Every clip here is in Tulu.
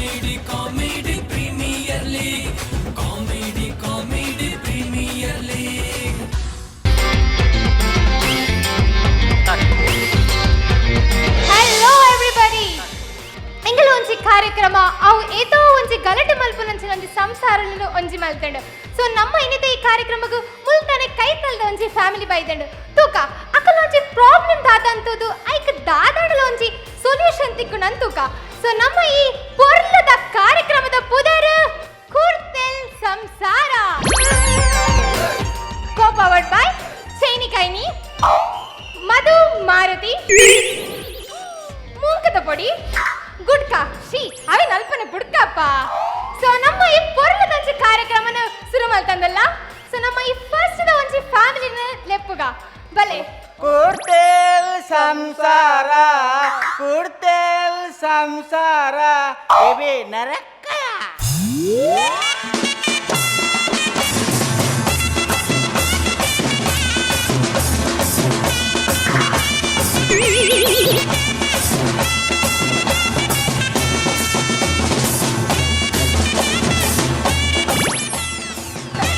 Comedy comedy premier league, comedy comedy premier league. Hello everybody, ಎಂಗಲ ಒಂಜಿ ಕಾರ್ಯಕ್ರಮ ಅವು ಏತೋ ಒಂಜಿ ಗಲಟೆ ಮಲ್ಪುನಂಚಿನ ಒಂಜಿ ಸಂಸಾರలను ಒಂಜಿ ಮಲ್ತಂಡು. ಸೊ ನಮ್ಮ ಇನ್ನಿತ ಈ ಕಾರ್ಯಕ್ರಮಗ್ ಮುಲ್ತಾನೆ ಕೈತಲ್ದ ಒಂಜಿ ಫ್ಯಾಮಿಲಿ ಬೈದಂಡು. ತೂಕ ಅಕಲ ಒಂಜಿ ಪ್ರಾಬ್ಲಮ್ ದಾದಂತದು, ಐಕ್ ದಾದಾಡಲ ಒಂಜಿ ಸೊಲ್ಯೂಷನ್ ತಿಕ್ಕುನಂತ ತೂಕ. ಸೊ ನಮ್ಮ ಈ ಪೊರ್ಲದ ಕಾರ್ಯಕ್ರಮದ ಪುದರ್ ಕುರ್ತೆಲ್ ಸಂಸಾರ, ಕೋ ಪವರ್ಡ್ ಬೈ ಚೈನಿ ಕೈನಿ, ಮಧು ಮಾರುತಿ, ಮೂಕದ ಪೊಡಿ, ಗುಡ್ಕ she ಅವೆ ನಲ್ಪನ ಬುಡ್ಕಪ್ಪ. ಸೊ ನಮ್ಮ ಈ ಪೊರ್ಲದಂಚಿ ಕಾರ್ಯಕ್ರಮನ ಶುರು ಮಲ್ತಂದಲ್ಲ. ಸೊ ನಮ್ಮ ಈ ಫಸ್ಟ್ ದ ಒಂಜಿ ಫ್ಯಾಮಿಲಿನ ಲೆಪ್ಪುಗ ಬಲೆ. ಕುರ್ತೆಲ್ ಸಂಸಾರ, ಕುರ್ತೆಲ್ ಸಂಸಾರ, ಬೇಬಿ ನರಕ.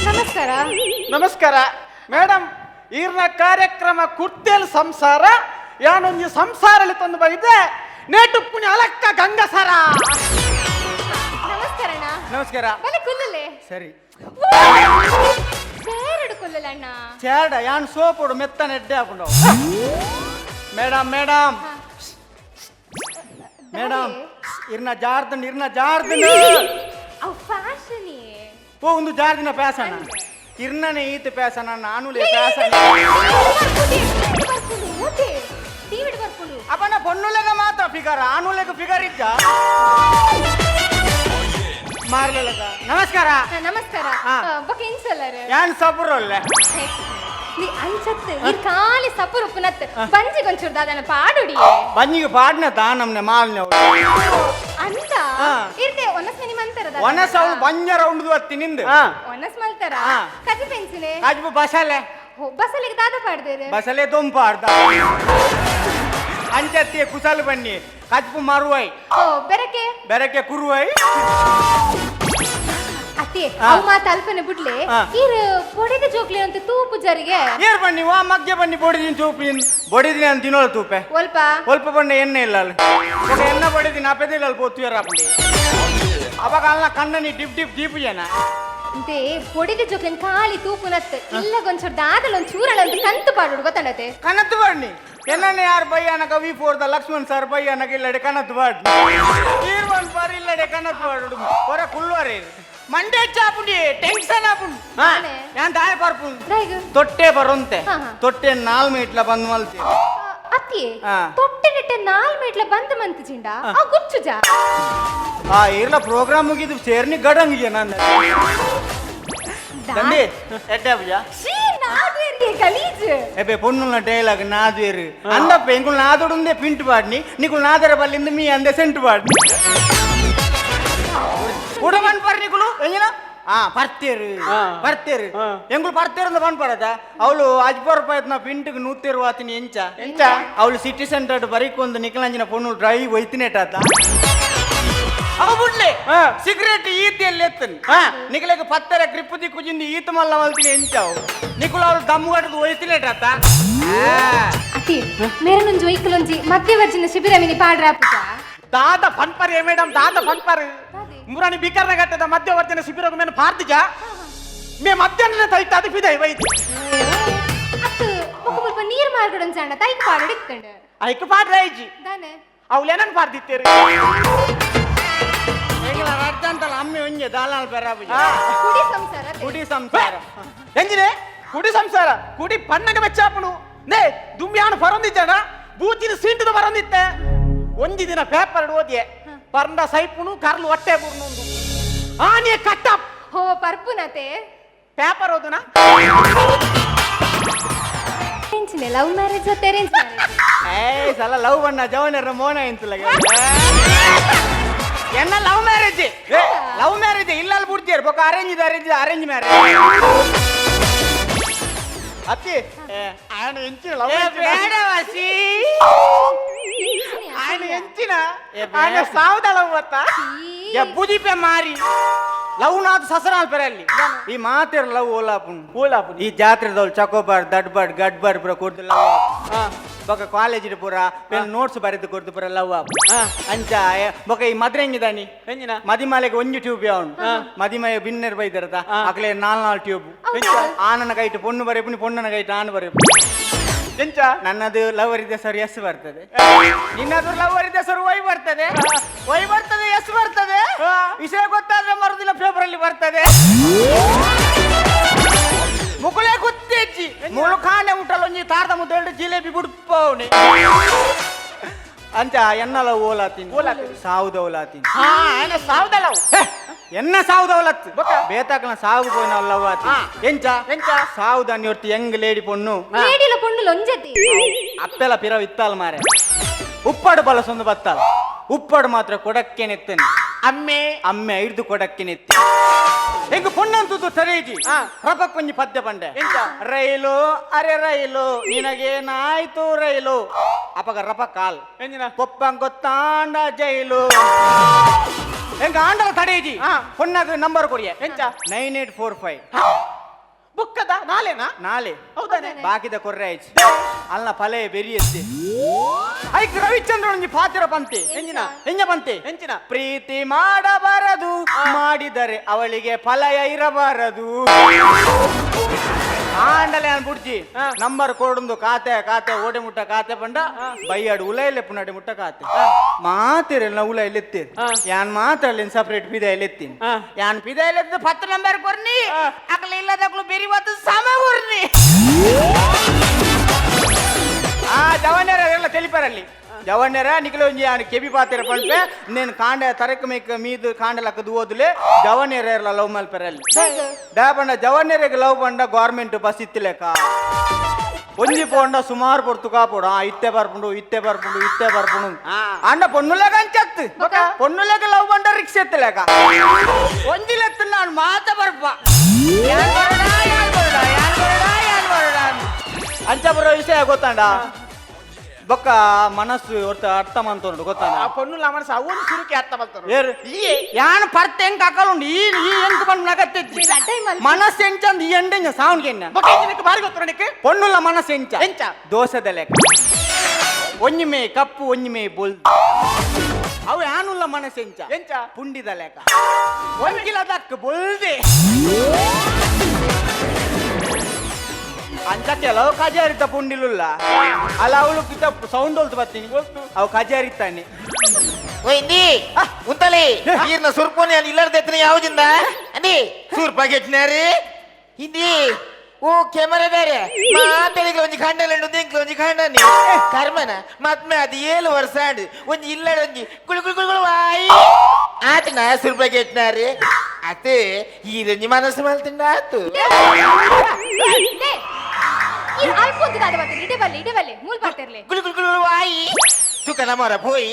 ನಮಸ್ಕಾರ. ನಮಸ್ಕಾರ ಮೇಡಮ್. ಈರ್ನ ಕಾರ್ಯಕ್ರಮ ಕುರ್ತೆಲ್ ಸಂಸಾರ ಯಾನೊಂದು ಸಂಸಾರಲ್ಲಿ ತಂದು ಬೈದೆ ನೇಟು ಪುಣ್ಯ ಅಲಕ್ಕ ಗಂಗಸರ. ನಮಸ್ಕಾರ ಅಣ್ಣ. ನಮಸ್ಕಾರ. ಬಲೆ ಕುಲ್ಲಲೆ. ಸರಿ. ಸೇರಡು ಕುಲ್ಲಲ ಅಣ್ಣ. ಚೇಡ ಯಾನ್ ಸೋಪುಡು ಮೆತ್ತನ ಎಡ್ಡೆ ಹಾಕೊಂಡು. ಮೇಡಮ್ ಮೇಡಮ್ ಮೇಡಮ್, ಇರ್ನ ಜಾರ್ದನ್, ಇರ್ನ ಜಾರ್ದನ್. ಅವು ಫ್ಯಾಷನ್. ಓ ಒಂದು ಜಾರ್ದಿನ ಪ್ಯಾಸನ, ಇರ್ನನೆ ಈತ ಪ್ಯಾಸನ, ನಾನು ಲೇ ಪ್ಯಾಸನ. ಟಿವಿಡ್ ಬರ್ಕೊಂಡು. ಅಪ್ಪನ ಪೊನ್ನುಲೆಗ ಮಾತ್ರ ಫಿಗರ್, ಆನುಲೆಗ ಫಿಗರ್ ಇದ್ದ ಮಾರ್ಲಲಗ. ನಮಸ್ಕಾರ. ನಮಸ್ಕಾರ. ಹಾ. ಬೊಕ ಎಂಚಲ್ಲರು? ಯಾನ್ ಸಬುರೊಲ್ಲೆ. ನೀ ಅಂಚತ್ ಈ ಖಾಲಿ ಸಪುರು ಉಪ್ಪುನತ್ ಬಂಜಿಗೊಂಚೂರು ದಾದನ ಪಾಡುಡಿ. ಬಂಜಿಗೆ ಪಾಡ್ನ ತಾ ನಮ್ನೆ ಮಾಲ್ನೆ ಅಂತ. ಹಾ. ಇರ್ತೆ ಒನಸ್ ಮಿನಿ ಮಂತರ. ಒನಸ ಅವಳು ಬಂಜರ ಉಂಡುದು ಅತ್ತಿ ನಿಂದು. ಒನಸ್ ಮಲ್ತಾರ. ಹಾ. ಕಜಿ ಪೆನ್ಸಿನೆ. ಕಾಜ್ಬು ಬಸಲೆ. ಬಸಲಿಗೆ ದಾದ ಪಾಡ್ದೇರು? ಬಸಲೆ ದೊಂಪಾಡ್ದ ಅಂಚತ್ತಿ ಕುಸಲು ಬನ್ನಿ ಕಜ್ಬು ಮಾರುವೈ. ಓ ಬೆರಕೆ. ಬೆರಕೆ ಕುರುವೈ. ಅತ್ತೆ. ಹಾ. ಅವು ಮಾತ ಅಲ್ಪನೆ ಬುಡ್ಲೆ. ಹಾ. ಈರ್ ಪೊಡಿದ ಜೋಕ್ಲಿ ಅಂತ ತೂಪು ಜರಿಗೆ. ಏರ್ ಬನ್ನಿ ವಾ ಮಗ್ಗೆ ಬನ್ನಿ ಬೊಡಿದಿನ ತೂಪಿ ಬೊಡಿದಿನ ಅಂತ ತಿನ್ನೋಳು ತೂಪೆ. ಒಲ್ಪ. ಒಲ್ಪ ಬಣ್ಣ ಎಣ್ಣೆ ಇಲ್ಲ ಅಲ್ಲಿ. ఒక ಎಣ್ಣೆ ಬಡಿದಿನ ಅಪೆದಿಲ್ಲ ಅಲ್ಲಿ ಪೋತುಯರ ಅಪ್ಪಂಡಿ ಅವಾಗ ಅಲ್ಲ ಕಣ್ಣನಿ ಡಿಪ್ ಡಿಪ್ ದೀಪು ಜನ. ಅಂತೆ ಪೊಡಿದ ಜೋಕ್ಲಿನ್ ಖಾಲಿ ತೂಪುನತ್ ಇಲ್ಲ ಗೊಂಚೂರು ದಾದಲ ಒಂದ್ ಚೂರಳ ಅಂತ ಕಂತು ಪಾಡುಡು ಗೊತ್ತಂಡತೆ. ಕನತ್ತು ಬಣ್ಣಿ ಎನ್ನನೆ ಯಾರು ಬಯ್ಯಾನಕ V four the Lakshman sir ಬಯ್ಯಾನಕ ಇಲ್ಲಡೆ ಕನತ್ತು ಬಾಡ್ ಈರ್ವನ್ ಬಾರ್ ಇಲ್ಲಡೆ ಕನತ್ತು ಬಾಡು ಹೊರ ಕುಳ್ಳುವರೆ ಮಂಡೆ ಚಾಪುಂಡಿ ಟೆನ್ಷನ್ ಆಪುಂಡು. ನಾನೇ? ഞാൻ താഴെ പറപ്പു. ದಾಯಿಗ್? ತೊಟ್ಟೆ ಬರುಂತೆ. ಹಾ, ಹಾ. ತೊಟ್ಟೆ ನಾಲ್ ಮೀಟ್ಲ ಬಂದ್ ಮಲ್ತಿ. ಅತ್ತಿಯೇ. ಹಾ. ತೊಟ್ಟೆ ನೆಟ್ಟೆ ನಾಲ್ ಮೇಟ್ಲ ಬಂದ್ ಮಂತ್ ಚಿಂಡ ಆ ಗುಚ್ಚು ಜಾ. ಆ ಇರ್ಲ ಪ್ರೋಗ್ರಾಮ್ ಮುಗಿದು ಸೇರ್ನಿ ಗಡಂಗಿಗೆ ನನ್ನ ತಂದೆ ಎಡ್ಡೆ ಅಬ್ಜ. ಶ್ರೀ ನಾದ್ವೇರಿಗೆ ಗಲೀಜ್. ಎಬೆ ಪೊನ್ನುಲ ಡೈಲಾಗ್ ನಾದ್ವೇರು ಅಂದಪ್ಪ ಎಂಕುಲ್ ನಾದೊಡುಂದೆ ಪಿಂಟ್ ಬಾಡ್ನಿ ನಿಕುಲ್ ನಾದರ ಬಲ್ಲಿಂದ ಮೀ ಅಂದೆ ಸೆಂಟು ಬಾಡ್ನಿ ಉಡಮನ್ ಪರ್ ನಿಕುಲು ಎಂಜಿನ ಆ ಪರ್ತೇರು. ಹಾ. ಪರ್ತೇರು. ಹಾ. ಎಂಕುಲು ಪರ್ತೇರು ಅಂದ ಪನ್ ಪಡದ ಅವಳು ಅಜ್ಬರ್ ರೂಪಾಯಿ ಪಿಂಟ್ಗೆ ನೂತೇರು ಆತಿನಿ ಎಂಚ. ಎಂಚ? ಅವಳು ಸಿಟಿ ಸೆಂಟರ್ ಬರೀಕೊಂದು ನಿಕಲಂಜಿನ ಪೊಣ್ಣು ಡ್ರೈವ್ ಒಯ್ತಿನೇಟಾತ ಅವ ಬುಡ್ಲೆ. ಹಾ. ಸಿಗರೇಟ್ ಈತ ಎಲ್ಲಿ ಎತ್ತನ್. ಹಾ. ನಿಕಲೆಗ್ ಪತ್ತರ ಗ್ರಿಪ್ ದಿಕ್ಕು ಈತ ಮಲ್ಲ ಮಲ್ತಿನಿ ಎಂಚಾವು ನಿಕುಲು ಅವಳು ದಮ್ಮು ಕಟ್ಟದು ಒಯ್ತಿನೇಟಾತ. ಅತಿ ಮೇರನೊಂಜಿ ಒಯ್ಕಲೊಂಜಿ ಮಧ್ಯವರ್ಜಿನ ಶಿಬಿರ ಮಿನಿ ಪಾಡ್ರಾಪುಜ. ದಾದ ಫನ್ಪರ್ ಏ ಮೇಡಮ್, ದಾದ ಫನ್ಪರ್. ದಾದೆ? ಮುರಾಣಿ ಬಿಕರ್ನ ಗಟ್ಟದ ಮಧ್ಯವರ್ಜನ ಶಿಬಿರಗ ಮೇನ್ ಪಾರ್ದಿಜ ಮೇ ಮಧ್ಯಾಹ್ನ ತೈತ ಅದು ಫಿದೈ ವೈತಿ. ಅತ್ತು ಮುಖ ಮುಲ್ಪ ನೀರ್ ಮಾರ್ಗಡೊಂಜಿ ಅಣ್ಣ ತೈಕ್ ಪಾಡೋಡು ಇತ್ತಂಡು. ಐಕ್ ಪಾಡ್ರೈಜಿ. ದಾನೆ? ಅವಳೇನನ್ ಪಾರ್ದಿತ್ತೇರು? ಎಂಗಲ ರಡ್ಡಂತಲ್ಲ ಅಮ್ಮೆ ಒಂಜೆ ದಾಲಾಲ್ ಪೆರಾಬುಜ. ಕುಡಿ ಸಂಸಾರ ಅತ್ತೆ. ಕುಡಿ ಸಂಸಾರ. ಎಂಜಿನೆ ಕುಡಿ ಸಂಸಾರ ಕುಡಿ ಪನ್ನಗ ಮೆಚ್ಚಾಪುನು ನೇ ದುಮ್ಯಾನ ಪರೊಂದಿಜ್ಜನ ಬೂಚಿನ ಸೀಟದ ಪರೊಂದಿತ್ತೆ. ಒಂಜಿ ದಿನ ಪೇಪರ್ ಓದಿಯೆ ಪರಂಡ ಸೈಪುನು ಕರ್ಲು ಹೊಟ್ಟೆ ಬುರ್ನು ಆನಿಯ ಕಟ್ಟ. ಹೋ ಪರ್ಪುನತೆ. ಪೇಪರ್ ಓದುನ. ಎಂಚಿನೆ ಲವ್ ಮ್ಯಾರೇಜ್ ಅತ್ತೆ ಅರೇಂಜ್ ಮ್ಯಾರೇಜ್? ಏಯ್ ಸಲ ಲವ್ ಬಣ್ಣ ಜವನರ ಮೋನ ಎಂತಲ್ಲ ಎನ್ನ ಲವ್ ಮ್ಯಾರೇಜ್. ಲವ್ ಮ್ಯಾರೇಜ್ ಇಲ್ಲ ಅಲ್ಲಿ ಬುಡ್ತಿಯರ್ ಬೊಕ ಅರೇಂಜ್ ಅರೇಂಜ್ ಅರೇಂಜ್ ಮ್ಯಾರೇಜ್ ಅತ್ತಿ. ಆಯನ ಎಂಚಿನ ಲವ್. ಬೇಡ ವಾಸಿ. ఆయన ಎಂಚಿನ ఆయన ಸಾವುದಳ ಬತ್ತ. ಬುದಿಪೆ ಮಾರಿ ಲವ್ ನಾಥ್ ಸಸರಾಲ್ ಪೆರಲ್ಲಿ ಈ ಮಾತಿರ ಲವ್ ಓಲಾಪುನ್. ಓಲಾಪುನ್. ಈ ಜಾತ್ರೆದವ್ರು ಚಕೋಬಾರ್ ದಡ್ಬಾಡ್ ಗಡ್ಬಾಡ್ ಪೂರ ಕೊಡ್ದು ಲವ್. ಬೊಕ ಕಾಲೇಜ್ ಪೂರ ನೋಟ್ಸ್ ಬರೆದು ಕೊಡ್ದು ಪೂರ ಲವ್. ಅಂಚ ಬೊಕ ಈ ಮದ್ರೆಂಗಿದಾನಿ. ಎಂಜಿನ? ಮದಿಮಾಲೆಗೆ ಒಂಜಿ ಟ್ಯೂಬ್ ಯಾವನು ಮದಿಮಯ ಬಿನ್ನೆರ್ ಬೈದರದ ಅಕ್ಲೆ ನಾಲ್ ನಾಲ್ ಟ್ಯೂಬ್. ಆನನ ಕೈಟ್ ಪೊಣ್ಣು ಬರೆಪುನಿ, ಪೊಣ್ಣನ ಕೈಟ್ ಆನು ಬರೆಪು. ಎಂಚ? ನನ್ನದು ಲವರ್ ಇದೆ ಸರ್ ಎಸ್ ಬರ್ತದೆ, ನಿನ್ನದು ಲವರ್ ಇದೆ ಸರ್ ವೈ ಬರ್ತದೆ, ವೈ ಬರ್ತದೆ ಎಸ್ ಬರ್ತದೆ. ವಿಷಯ ಗೊತ್ತಾದ್ರೆ ಮರುದಿನ ಪೇಪರ್ ಅಲ್ಲಿ ಬರ್ತದೆ. ಮುಕುಲೆ ಗುತ್ತೆಜ್ಜಿ ಮುಳುಖಾನೆ ಮುಟ್ಟಲೊಂಜಿ ತಾರ್ದ ಮುದ್ದೇಳು ಜಿಲೇಬಿ ಬುಡ್ಪವನೆ. ಅಂಚ ಎನ್ನಲ ಓಲಾತೀನಿ. ಓಲಾತೀನಿ. ಸಾವುದ ಓಲಾತೀನಿ. ಹಾ, ఆయన ಸಾವುದಳ. ಎನ್ನ ಸಾವುದವಲತ್ ಬೇತಾಕನ ಸಾವು ಪೋಯಿನ ಲವ್. ಎಂಚ? ಎಂಚ? ಸಾವುದ ಅನ್ನೊರ್ತಿ ಯಂಗ್ ಲೇಡಿ ಪೊಣ್ಣು. ಲೇಡಿಲ ಪೊಣ್ಣು ಲೊಂಜತಿ. ಅಪ್ಪೆಲ ಪಿರವ್ ಇತ್ತಾಲ ಮಾರೆ, ಉಪ್ಪಾಡು ಬಲಸೊಂದು ಬತ್ತಾಲ ಉಪ್ಪಾಡು ಮಾತ್ರ ಕೊಡಕ್ಕೆ ನೆತ್ತನೆ. ಅಮ್ಮೆ. ಅಮ್ಮೆ ಹಿಡ್ದು ಕೊಡಕ್ಕೆ ನೆತ್ತಿ ಹೆಂಗ ಪೊಣ್ಣಂತದ್ದು ತರೇಜಿ. ರಪಕ್ಕೊಂಜಿ ಪದ್ಯ ಪಂಡೆ. ಎಂಚ? ರೈಲು ಅರೆ ರೈಲು ನಿನಗೇನಾಯ್ತು ರೈಲು, ಅಪಗ ರಪ ಕಾಲ್. ಎಂಜಿನ? ಕೊಪ್ಪಂಗೊತ್ತಾಂಡ ಜೈಲು. ಹೆಂಗ ಆಂಡಲ ತಡೇಜಿ. ಪೊಣ್ಣಗ ನಂಬರ್ ಕೊಡಿಯ. ಎಂಚ? 9845. ಬುಕ್ಕದ ನಾಲೇನಾ? ನಾಳೆ. ಹೌದಾನೆ? ಬಾಕಿದ ಕೊರ್ರೆ ಆಯ್ತು ಅಲ್ಲ ಫಲೆ ಬೆರಿ ಎತ್ತಿ ಐಕ್ ರವಿಚಂದ್ರ ಒಂಜಿ ಪಾತಿರ ಪಂತೆ. ಎಂಜಿನ? ಎಂಜ ಪಂತೆ? ಎಂಚಿನ? ಪ್ರೀತಿ ಮಾಡಬಾರದು, ಮಾಡಿದರೆ ಅವಳಿಗೆ ಫಲಯ ಇರಬಾರದು. ಆಂಡಲೆ ಅನ್ ಬುಡ್ಜಿ. ನಂಬರ್ ಕೊಡುಂದು ಖಾತೆ ಖಾತೆ ಓಡೆ ಮುಟ್ಟ ಖಾತೆ ಪಂಡ ಬೈಯಾಡು ಉಲೈಲೆ ಪುನಾಡಿ ಮುಟ್ಟ ಖಾತೆ ಮಾತಿರಲ್ಲ ಉಲೈಲೆ ಎತ್ತೀರಿ. ಯಾನ್ ಮಾತ್ರ ಅಲ್ಲಿ ಸಪರೇಟ್ ಪಿದಾಯಲ್ಲಿ ಎತ್ತೀನಿ. ಯಾನ್ ಪಿದಾಯಲ್ಲಿ ಎದ್ದು 10 ನಂಬರ್ ಕೊರ್ನಿ, ಅಕ್ಲ ಇಲ್ಲದಕ್ಲು ಬೆರಿ ಬತ್ತು ಸಮ ಕೊರ್ನಿ. ಆ ಜವನ್ಯರ ಎಲ್ಲ తెలిపాರಲ್ಲಿ ಜವನ್ಯರ ನಿಖಲ ಒಂಜಿ ಯಾನ್ ಕೆಬಿ ಪಾತಿರ ಪಂಪೆ ನೇನು ಕಾಂಡ ತರಕ ಮೇಕ ಮೀದು ಕಾಂಡ ಲಕ್ಕದು ಓದುಲೆ ಜವನ್ಯರ ಎಲ್ಲ ಲವ್ ಮಲ್ಪೆರಲ್ಲಿ ದಾ ಪಂಡ ಜವನ್ಯರಿಗೆ ಲವ್ ಪಂಡ ಗೌರ್ಮೆಂಟ್ ಬಸ್ ಇತ್ತಿಲೆಕ್ಕ ಒಂಜಿ ಪೋಂಡ ಸುಮಾರು ಪೊರ್ತು ಕಾಪೋಡು. ಆ ಇತ್ತೆ ಬರ್ಪುಂಡು ಇತ್ತೆ ಬರ್ಪುಂಡು ಇತ್ತೆ ಬರ್ಪುಂಡು. ಅಂಡ ಪೊನ್ನುಲೆಗ ಅಂಚತ್ತು ಪೊನ್ನುಲೆಗ ಲವ್ ಪಂಡ ರಿಕ್ಷೆ ಎತ್ತಲೇಕ ಒಂಜಿಲೆತ್ತು ನಾನು ಮಾತ ಬರ್ಪ ಯಾನ್ ಬರೋಡ, ಯಾನ್ ಬರೋಡ, ಯಾನ್ ಬರೋಡ, ಯಾನ್ ಬರೋಡ ಅಂಚ ಬರೋ ವಿಷಯ ಗೊತ್ತಾಂಡ ಬೊಕ್ಕ ಮನಸ್ಸು ಒರ್ತ ಅರ್ಥ ಮಂತುಂಡು ಗೊತ್ತಾಂಡ. ಆ ಪೊಣ್ಣುಲ ಮನಸ್ಸು ಅವನು ಸುರುಕಿ ಅರ್ಥ ಮಾಡ್ತಾರೆ. ಏರು ಯಾನ್ ಪರ್ತೆ ಎಂಕ್ ಅಕಲುಂಡು ಈ ಈ ಎಂಕ್ ಪಂಡ ನಗತ್ತೆಜ್ಜಿ. ಮನಸ್ಸು ಎಂಚಂದು ಈ ಎಂಡೆಂಜ ಸಾವನ್ಗೆ ಎನ್ನ. ಬೊಕ್ಕ ಎಂಚಿನಕ್ಕೆ ಬಾರಿ ಗೊತ್ತು ನಿಕ್ಕೆ? ಪೊಣ್ಣುಲ ಮನಸ್ಸು ಎಂಚ? ಎಂಚ? ದೋಸೆದ ಲೆಕ್ಕ, ಒಂಜಿ ಮೇ ಕಪ್ಪು ಒಂಜಿ ಮೇ ಬೊಲ್ದು. ಅವು ಯಾನುಲ್ಲ ಮನಸ್ಸು ಎಂಚ? ಎಂಚ? ಪುಂಡಿದ ಲೆಕ್ಕ, ಒಂಜಿಲ ದಕ್ಕ ಬೊಲ್ದೆ. ಅಂಚ ಕೆಲವು ಕಜಾರಿತ ಪುಂಡಿಲುಲ್ಲ ಅಲ್ಲ, ಅವಳು ಕಿತ್ತ ಸೌಂಡ್ ಹೊಲ್ತು ಬರ್ತೀನಿ ಅವು ಕಜಾರಿತ್ತಾನೆ. ಓ ಇಂದಿ ಉಂತಲಿ ಈರ್ನ ಸುರ್ಪೋನಿ ಅಲ್ಲಿ ಇಲ್ಲಾರ್ದ ಎತ್ತನ ಯಾವುದಿಂದ ಅಂದಿ ಸೂರ್ಪ ಗೆಟ್ನಾರಿ ಹಿಂದಿ ಓ ಕೆಮರೆ ಬೇರೆ ಮಾತಳಿಗೆ ಒಂಜಿ ಖಂಡಲಂಡು ದಿಂಕ್ಲು ಒಂಜಿ ಖಂಡನಿ ಕರ್ಮನ ಮತ್ಮೆ ಅದು 7 ವರ್ಷ ಆಂಡ್ ಒಂಜಿ ಇಲ್ಲಡ ಒಂಜಿ ಕುಳು ಕುಳು ಕುಳು ಕುಳು ವಾಯಿ ಆತನ ಸುರ್ಪ ಗೆಟ್ನಾರಿ ಅತೆ ಈರೊಂಜಿ ಮನಸ್ಸು ಮಲ್ತಿಂಡ ಆತು. ಈ ಅಲ್ಪ ಒಂದು ದಾದ ಬರ್ತಾರೆ ಇಡೆ ಬಲ್ಲೆ ಇಡೆ ಬಲ್ಲೆ ಮೂಲ್ ಬರ್ತಿರ್ಲಿ. ಕುಳು ಕುಳು ಕುಳು ವಾಯಿ ತುಕನ ಮೊರ ಪೋಯಿ.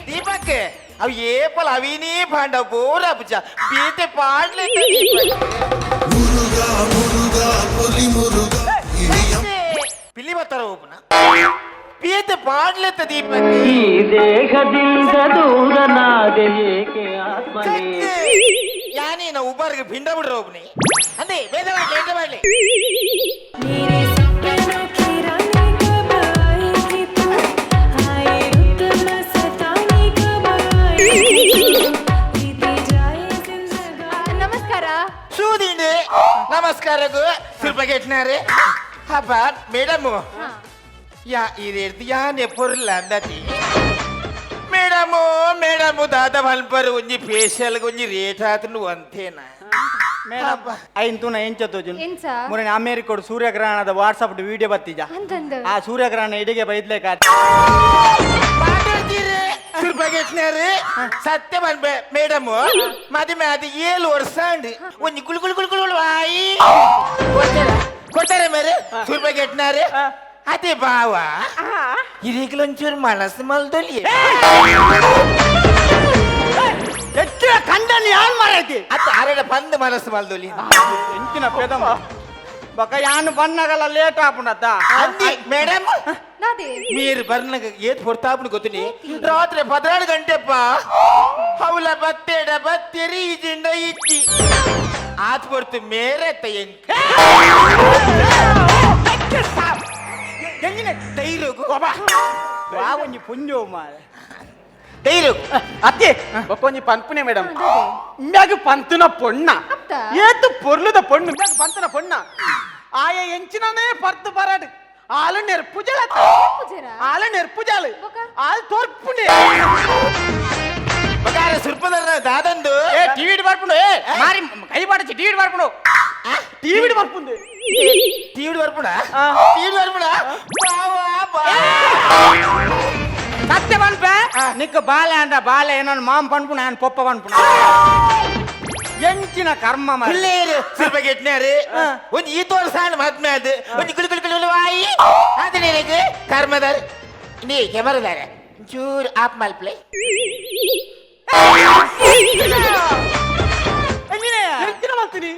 ದೀಪಕ್ ಅವು ಏಪಲ ಅವಿನೇ ಪಾಂಡ ಬೋರ ಪುಜ ಬೀತೆ ಪಾಡ್ಲೆ ದೀಪಕ್ ಪಿಲಿ ಬತ್ತಾರ ಒಬ್ಬನ ಪೀತೆ ಪಾಡ್ಲೆತ್ತ ದೀಪಕ್. ಈ ದೇಹದಿಂದ ದೂರನಾದೆ ಏಕೆ ಆತ್ಮನೇ? ಯಾನೇನ ಉಬ್ಬರ್ಗೆ ಪಿಂಡ ಬಿಡ್ರ ಒಬ್ಬನಿ ಅಂದೆ ಬೇದ ಮಾಡ್ಲಿ ಎಂತ ಮಾಡ್ಲಿ. मेरे सपनों की रानी कब आएगी तू, आए रुत मस्तानी कब आएगी तू, बीती जाए जिंदगानी. ನಮಸ್ಕಾರ. ಸೂದಿಂಡು ನಮಸ್ಕಾರಗು ಸ್ವಲ್ಪ ಗೆಟ್ನಾರೆ ಹಬ್ಬ ಮೇಡಮ್ ಯಾ ಇದೇರ್ದು ಯಾನೆ ಪೊರ್ಲ ಅಂದತಿ ಮೇಡಮು ಮೇಡಮು ದಾದ ಮಲ್ಪರು ಒಂಜಿ ಫೇಶಿಯಲ್ ಒಂಜಿ ರೇಟ್ ಆತನು ಅಂತೇನ. ಮೇಡಮ್ ಐನ್ ತೂನ ಎಂಚ ತೋಜುನ್? ಎಂಚ? ಮೊನ್ನೆ ಅಮೇರಿಕೋಡು ಸೂರ್ಯಗ್ರಹಣದ ವಾಟ್ಸಪ್ ವಿಡಿಯೋ ಬತ್ತಿಜ? ಅಂತಂದು. ಆ ಸೂರ್ಯಗ್ರಹಣ ಇಡಿಗೆ ಬೈದ್ಲೇಕ. ಮಾತಾಡ್ತೀರಿ ಸ್ವಲ್ಪ ಗೆಟ್ನಾರೆ ಸತ್ಯ ಮನ್ಬೆ ಮೇಡಮ್ ಮದುವೆ ಅದು 7 ವರ್ಷ ಅಂಡ್ ಒಂಜಿ ಕುಳು ಕುಳು ಕುಳು ಕುಳು ವಾಯಿ ಕೊಡ್ತಾರೆ ಕೊಡ್ತಾರೆ ಮೇರೆ ಸ್ವಲ್ಪ ಗೆಟ್ನಾರೆ ಅದೇ ಬಾವ ಇದೀಗಲೊಂಚೂರು ಮನಸ್ಸು ಮಲ್ದೊಲಿ. ಎಚ್ಚಿನ ಕಂಡನಿ ಯಾನ್ ಮಾರೈತಿ ಅತ್ತ ಅರೆಡ ಬಂದ್ ಮನಸ್ಸು ಮಲ್ದೊಲಿ ಎಂಚಿನ ಪೆದಮ ಬಕ ಯಾನ್ ಬನ್ನಗಲ ಲೇಟ್ ಆಪುಂಡತ್ತ ಅಂದಿ ಮೇಡಮ್ ನಾದೇ మీరు ಬರ್ನಗ ಏತ್ ಹೊರ್ತಾಪುನು ಗೊತ್ತಿನಿ ರಾತ್ರಿ 14 ಗಂಟೆಪ್ಪ ಅವಲ ಬತ್ತೇಡ ಬತ್ತೆರಿ ಇಜಿಂಡ ಇಚ್ಚಿ ಆತ್ ಹೊರ್ತು ಮೇರೆ ತಯ್ಯಂಕ ಎಂಜಿನ ಧೈರ್ಯಗು ವಾವಂಜಿ ಪುಂಜೋ ಮಾರೆ ಧೈರ್ಯಗು ಅತ್ತೆ ಬೊಕ್ಕೊಂಜಿ ಪನ್ಪುನೆ ಮೇಡಮ್ ಮ್ಯಾಗ ಪಂತುನ ಪೊಣ್ಣ ಅತ್ತ? ಏತು ಪೊರ್ಲುದ ಪೊಣ್ಣು ಮ್ಯಾಗ ಪಂತನ ಪೊಣ್ಣ ಆಯ ಎಂಚಿನನೇ ಪರ್ತು ಬರಾಡು ಆಲು ನೆರ್ಪುಜಲ ನೆರ್ಪುಜೆರಾ? ಆಲು ನೆರ್ಪುಜಾಲು ಬೊಕ? ಆಲ್ ತೋರ್ಪುಂಡೆ ಬಗಾರ ಸುರ್ಪದರ ದಾದಂದು ಏ ಟಿವಿ ಬರ್ಪುಂಡು ಏ ಮಾರಿ ಕೈ ಬಾಡಚಿ ಟಿವಿ ಬರ್ಪುಂಡು ಟಿವಿಡ್ ಬರ್ಪುಂಡು ಟಿವಿ ಬರ್ಪುಣ ಟಿವಿ ಬರ್ಪುಣ ಬಾವಾ ಬಾ ಸತ್ಯ ಪನ್ಪೆ ನಿಕ್ಕ ಬಾಲೆ ಅಂಡ ಬಾಲೆ ಏನೋ ಮಾಮ್ ಪನ್ಪುಣ ನಾನು ಪೊಪ್ಪ ಪನ್ಪುಣ ಎಂಚಿನ ಕರ್ಮ ಮಾರ್ರೆ. పిల్లేరు సుర్ప కెట్టినారు ಒಂಜಿ ಈ ತೋರ್ ಸಾಣ್ ಮದ್ಮೆ ಅದು ಒಂಜಿ ಕುಳಿ ಕುಳಿ ಕುಳಿ ವಾಯಿ ಅದು ನಿನಗೆ ಕರ್ಮದಾರ ನೀ ಕೆಮರದಾರ ಚೂರು ಆಪ್ ಮಲ್ಪ್ಲೆ ಎಂಚಿನ ಮಲ್ತೀನಿ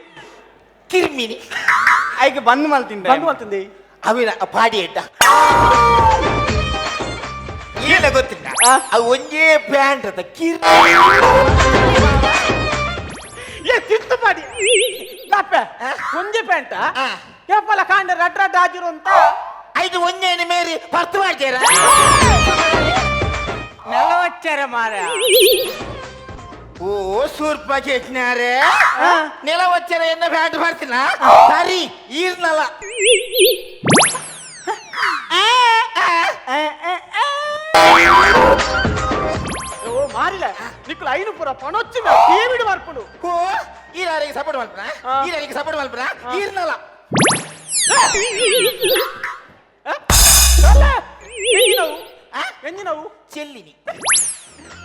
ಕಿರ್ಮಿನಿ ಐಕ್ ಬಂದ್ ಮಲ್ತಿಂದ ಬಂದು ಮಲ್ತಿಂದೆ ಅವಿನ ಪಾಡಿ ಎಡ್ಡ ಏನ ಗೊತ್ತಿಲ್ಲ ಅವು ಒಂಜೇ ಪ್ಯಾಂಟ್ ಅದ ಕಿರ್ಮಿ ಏ ತಿತ್ತು ಮಾಡಿ ದಪ್ಪೆ ಒಂಜಿ ಪ್ಯಾಂಟ ಏಪಲ ಕಾಂಡ ರಡ್ ರಡ್ ಆಜಿರು ಅಂತ ಐದು ಒಂಜೇನು ಮೇರಿ ಪರ್ತು ಮಾಡ್ತೀರ ನೆಲ ವಚ್ಚಾರ ಮಾರ ಓ ಸೂರ್ಪ ಕೆಟ್ನಾರೆ ನೆಲ ವಚ್ಚರ ಎನ್ನ ಪ್ಯಾಂಟ್ ಮಾಡ್ತೀನ ಸರಿ ಈರ್ನಲ ಓ ಮಾರಿಲ್ಲ ನಿಕ್ಕಲು ಐನು ಪೂರ ಪಣೊಚ್ಚು ಟಿವಿಡ್ ಬರ್ಪುಂಡು ಓ ಈರಾರಿಗೆ ಸಪೋರ್ಟ್ ಮಲ್ಪನ ಈರಾರಿಗೆ ಸಪೋರ್ಟ್ ಮಲ್ಪನ ಈರ್ನಲ ಎಂಜಿನವು ಎಂಜಿನವು ಚೆಲ್ಲಿನಿ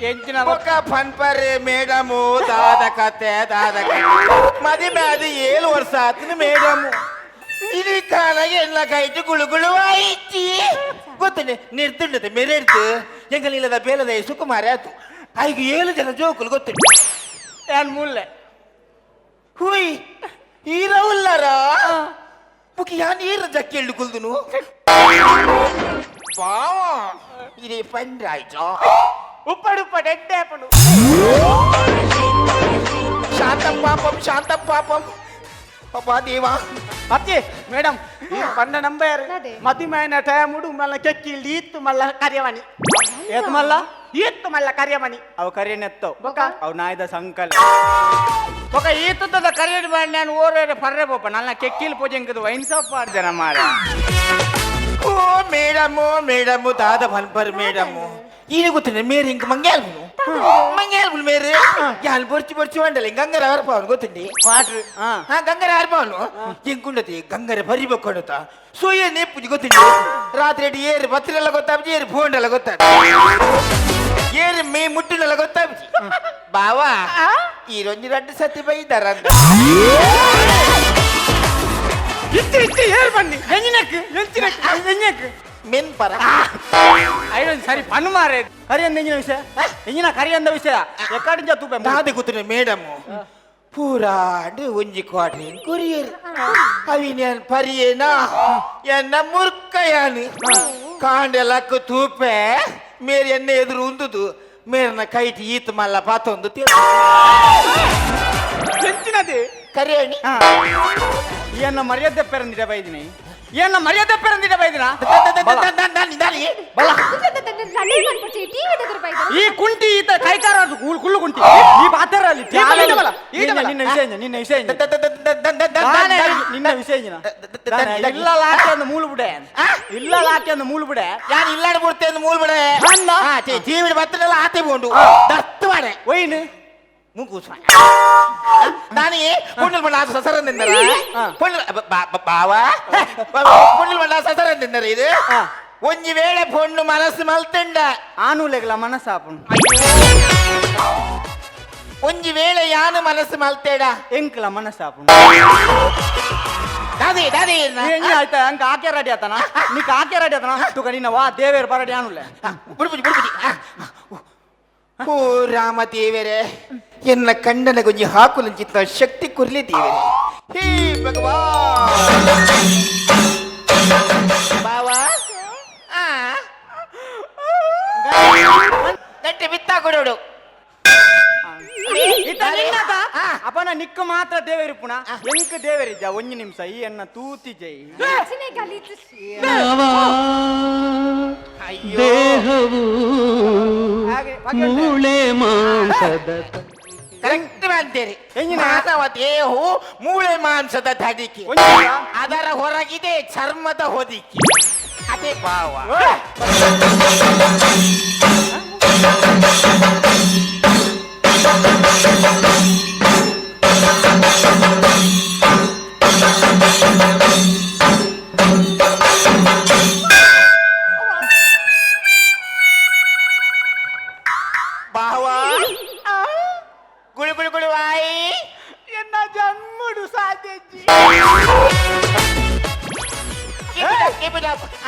ಎಂಚಿನ ఒక ಪನ್ಪರೆ ಮೇಡಮು ದಾದ ಕತೆ ದಾದ ಕತೆ ಮದುವೆ ಅದು 7 ವರ್ಷ ಆತನು ಮೇಡಮು ಇಲ್ಲಿ ಕಾಲಾಗ ಎಲ್ಲ ಕೈಟು ಗುಳು ಗುಳು ಆಯ್ತಿ ಗೊತ್ತನೆ ನಿರ್ದುಂಡತೆ ಮೆರೆಡ್ತು ಎಂಗಲಿಲ್ಲದ ಬೇಲದ ಸುಕುಮಾರಿ ಆತು ಐಗ 7 ಜನ ಜೋಕುಲು ಗೊತ್ತುಂಟು ಏನ್ ಮೂಲೆ ಹುಯ್ ಈರ ಉಲ್ಲಾರ ಬುಕ್ ಯಾನ್ ಈರ ಜಕ್ಕೆಳ್ಳು ಕುಲ್ದುನು ಬಾವ ಇದೇ ಪಂಡ್ರಾಯ್ತು ಉಪ್ಪಡು ಉಪ್ಪಡು ಎಡ್ಡೆ ಆಪುಂಡು ಶಾಂತಂ ಪಾಪಂ ಶಾಂತಂ ಪಾಪಂ ಅಬ್ಬಾ ದೇವಾ ಅತ್ತೆ ಮೇಡಮ್ ಈ ಪಂಡ ನಂಬರ್ ಅದೇ. ಮದುಮೆಯನ ಟೈಮುಡು ಮಲ್ಲ ಕೆಕ್ಕಿ ಈತ್ತು ಮಲ್ಲ ಕರ್ಯವಾಣಿ ಏತ್ ಮಲ್ಲ ಈತ್ತು ಮಲ್ಲ ಕರ್ಯವಾಣಿ ಅವು ಕರಿಯ ನೆತ್ತವು ಬೊಕ? ಅವು ನಾಯ್ದ ಸಂಕಲ ಬೊಕ ಈತದ ಕರಿಯಡ್ ಮಾಡಿ ನಾನು ಓರೋರೆ ಪರ್ರೆ ಬೋಪ ನನ್ನ ಕೆಕ್ಕಿಲ್ ಪೂಜೆಂಕದು ವೈನ್ ಶಾಪ್ ಜನ ಮಾರ ಓ ಮೇಡಮು ಮೇಡಮು ದಾದ ಪನ್ಪರ್ ಮೇಡಮು ಈನ ಗೊತ್ತಿಲ್ಲ ಮೇರೆ ಇಂಕ ಮಂಗ್ಯಾಲ್ಬುನು ಮಂಗ್ಯಾಲ್ಬುನು ಮೇರೆ ಯಾನ್ ಬೊರ್ಚಿ ಬೊರ್ಚಿ వండలే ಗಂಗರ ಹರ್ಪವನು ಗೊತ್ತುಂಡಿ ಕ್ವಾಟ್ರ್ ಹಾ ಹಾ ಗಂಗರ ಹರ್ಪವನು ಎಂಕುಂಡತಿ ಗಂಗರ ಬರಿಬೇಕೊಂಡತ ಸೋಯ ನೇಪುಜಿ ಗೊತ್ತುಂಡಿ ರಾತ್ರಿ ಅಡಿ ಏರು ಬತ್ತಿರೆಲ್ಲ ಗೊತ್ತಾಪುಜಿ ಏರು ಫೋಂಡೆಲ್ಲ ಗೊತ್ತಾಪ ಏರು ಮೇ ಮುಟ್ಟಿನೆಲ್ಲ ಗೊತ್ತಾಪುಜಿ ಬಾವಾ ಈ ರೊಂಜಿ ರಡ್ಡು ಸತಿ ಬೈದಾರ ಅಂತ ಇಚ್ಚಿ ಇಚ್ಚಿ ಏರ್ ಬನ್ನಿ ಎಂಜಿನಕ್ ಎಂಚಿನಕ್ ಎಂಜಿನಕ್ ಮೆನ್ ಪರ ಅಯ್ಯೋ ಸರಿ ಪಣ್ಣು ಮಾರೆ ಕರಿ ಅಂದ ಎಂಜಿನ ವಿಷಯ ಎಂಜಿನ ಕರಿ ಅಂದ ವಿಷಯ ಎಕ್ಕಡಿಂಜ ತೂಪೆ ದಾದೆ ಕೂತನೆ ಮೇಡಮ್ ಪೂರಾಂಡು ಒಂಜಿ ಕ್ವಾಟ್ರಿ ಕೊರಿಯರ್ ಅವಿನ್ಯಾನ್ ಪರಿಯೇನಾ ಎನ್ನ ಮುರ್ಕಯಾನು ಕಾಂಡೆಲಕ್ಕ ತೂಪೆ ಮೇರಿ ಎನ್ನ ಎದುರು ಉಂದುದು ಮೇರ್ನ ಕೈಟಿ ಈತ ಮಲ್ಲ ಪಾತೊಂದು ಎಂಚಿನದೇ ಕರಿಯಣಿ ಎನ್ನ ಮರ್ಯಾದೆ ಪೆರಂದಿಡ ಬೈದಿನಿ ಎನ್ನ ಮರ್ಯಾದೆ ಪೆರಂದಿಡ ಬೈದಿನ ಈ ಕುಂಟಿ ಈತ ಕೈಕಾರ ಕುಳ್ಳು ಕುಂಟಿ ಈ ಪಾತ್ರ ಅಲ್ಲಿ ನಿನ್ನ ವಿಷಯ ನಿನ್ನ ವಿಷಯ ನಿನ್ನ ವಿಷಯ ಇಲ್ಲ ಲಾಕೆ ಅಂದ ಮೂಲು ಬಿಡೆ ಇಲ್ಲ ಲಾಕೆ ಅಂದ ಮೂಲು ಬಿಡೆ ಯಾರು ಇಲ್ಲಾಡ ಬಿಡ್ತೆ ಅಂದ್ ಮೂಲು ಬಿಡೆ ಜೀವಿಡ ಬತ್ತನೆಲ್ಲ ಆತೆ ಬೋಂಡು ದತ್ತು ಮಾಡೆ ಒಯ್ನು ಮುಂಕೂಸ ನಾನೇ ಪೊಣ್ಣಲ್ ಬಣ್ಣ ಸಸರ ನಿಂದರ ಪೊಣ್ಣಲ್ ಬಾವಾ ಪೊಣ್ಣಲ್ ಬಣ್ಣ ಸಸರ ನಿಂದರ ಇದು ಒಂಜಿ ವೇಳೆ ಪೊಣ್ಣು ಮನಸ್ಸು ಮಲ್ತಂಡ ಆನೂಲೆಗಲ ಮನಸ್ಸಾಪುಂಡು ಒಂಜಿ ವೇಳೆ ಯಾನು ಮನಸ್ಸು ಮಲ್ತೇಡ ಎಂಕ್ಲ ಮನಸ್ಸಾಪುಂಡು ದಾದೆ ದಾದೆ ಆಯ್ತಾ ಅಂಕ ಆಕೆ ರೆಡಿ ಆತನ ನಿಕ್ ಆಕೆ ರೆಡಿ ಆತನ ತುಕ ನಿನ್ನ ವಾ ದೇವೇರ್ ಬರಡಿ ಆನುಲೆ ಬುಡ್ಬುಜಿ ಬುಡ್ಬುಜಿ ಓ ರಾಮ ದೇವರೇ, ಎನ್ನ ಕಂಡನ ಗುಂಜಿ ಹಾಕುಲಂಚಿತ್ತ ಶಕ್ತಿ ಕುರ್ಲಿ ದೇವರೇ. ಹೇ ಭಗವಾನ್. ಬಾವಾ, ಆ ಗಟ್ಟಿ ಬಿತ್ತಾ ಕೊಡೋಡು. ಅಪನ ನಿಕ್ಕ ಮಾತ್ರ ದೇವೇರಿ ಪುಣ ಎಂಕ್ ದೇವೇರಿದ್ದ ಒಂಜಿ ನಿಮಿಷ ಈ ಎನ್ನ ತೂತಿ ಜೈ. ದೇಹವು ಮೂಳೆ ಮಾಂಸದ ಕರೆಕ್ಟ್ ಅಂತೀರಿ. ಮಾನವ ದೇಹವು ಮೂಳೆ ಮಾಂಸದ ತಡಿಕೆ, ಅದರ ಹೊರಗಿದೆ ಚರ್ಮದ ಹೊದಿಕೆ. ಅದೇ ಭಾವ. ಭಾವ ಗುಳು ಗುಳು ಗುಳು ಆಯಿ. ಎನ್ನ ಜನ್ಮಡು ಸಾಧ್ಯಜ್ಜಿ.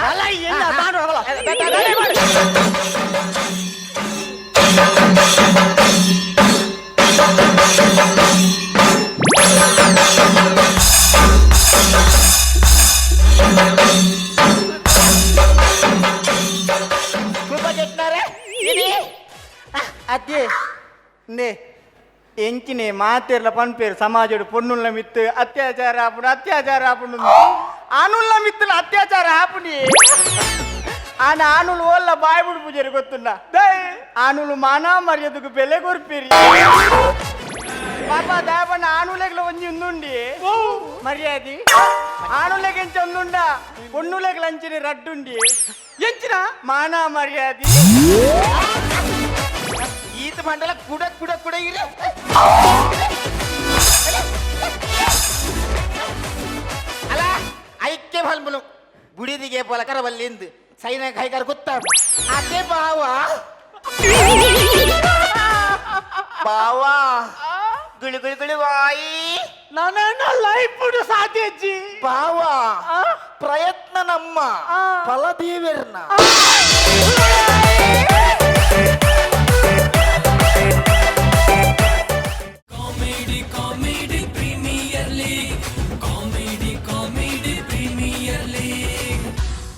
ಅಲ್ಲ ಎನ್ನ ತಾಂಡು ಹೋಗಲ್ಲ. ಅದೇ ನೇ ಎಂಚಿನೆ ಮಾತೆರ್ಲ ಪನ್ಪೇರು ಸಮಾಜಡು ಪೊನ್ನುಲ್ಲ ಮಿತ್ತು ಅತ್ಯಾಚಾರ ಆಪುಂಡು ಅತ್ಯಾಚಾರ ಆಪುಂಡು ಆನುಲ್ಲ ಮಿತ್ತುಲ ಅತ್ಯಾಚಾರ ಆಪುಂಡಿ. ಆನ ಆನುಲು ಓಲ್ಲ ಬಾಯ್ ಬಿಡು ಪೂಜಾರಿ ಗೊತ್ತುಂಡ. ಆನುಲು ಮಾನ ಮರ್ಯಾದకు ಬೆಲೆ ಕೊರ್ಪೇರಿ ಪಾಪ ದಾಪಣ್ಣ. ಆನುಲೆಗ್ಲ ಒಂಜಿ ఉందుండి ಮರ್ಯಾದಿ. ಆನುಲೆಗೆಂಚ ಒಂದುಂಡ ಪೊನ್ನುಲೆಗ್ಲ ಅಂಚಿನ ರಡ್ಡುಂಡಿ ಎಂಚಿನ ಮಾನ ಮರ್ಯಾದಿ. ಈತ ಮಂಡಲ ಕುಡ ಕುಡ ಕುಡ ಇರ. ಅಲ್ಲ ಐಕ್ಯ ಬಲ್ಬಲು ಬುಡಿದಿಗೆ ಪೊಲಕರ ಬಲ್ಲಿಂದು ಸೈನ ಕೈಗಾರ ಗೊತ್ತ. ಅದೇ ಭಾವ ಭಾವ ಗುಳು ಗುಳು ಗುಳು ವಾಯಿ. ನನ್ನ ಲೈಫ್ ಸಾಧ್ಯಜ್ಜಿ. ಭಾವ ಪ್ರಯತ್ನ ನಮ್ಮ ಫಲ ದೇವರ್ನ.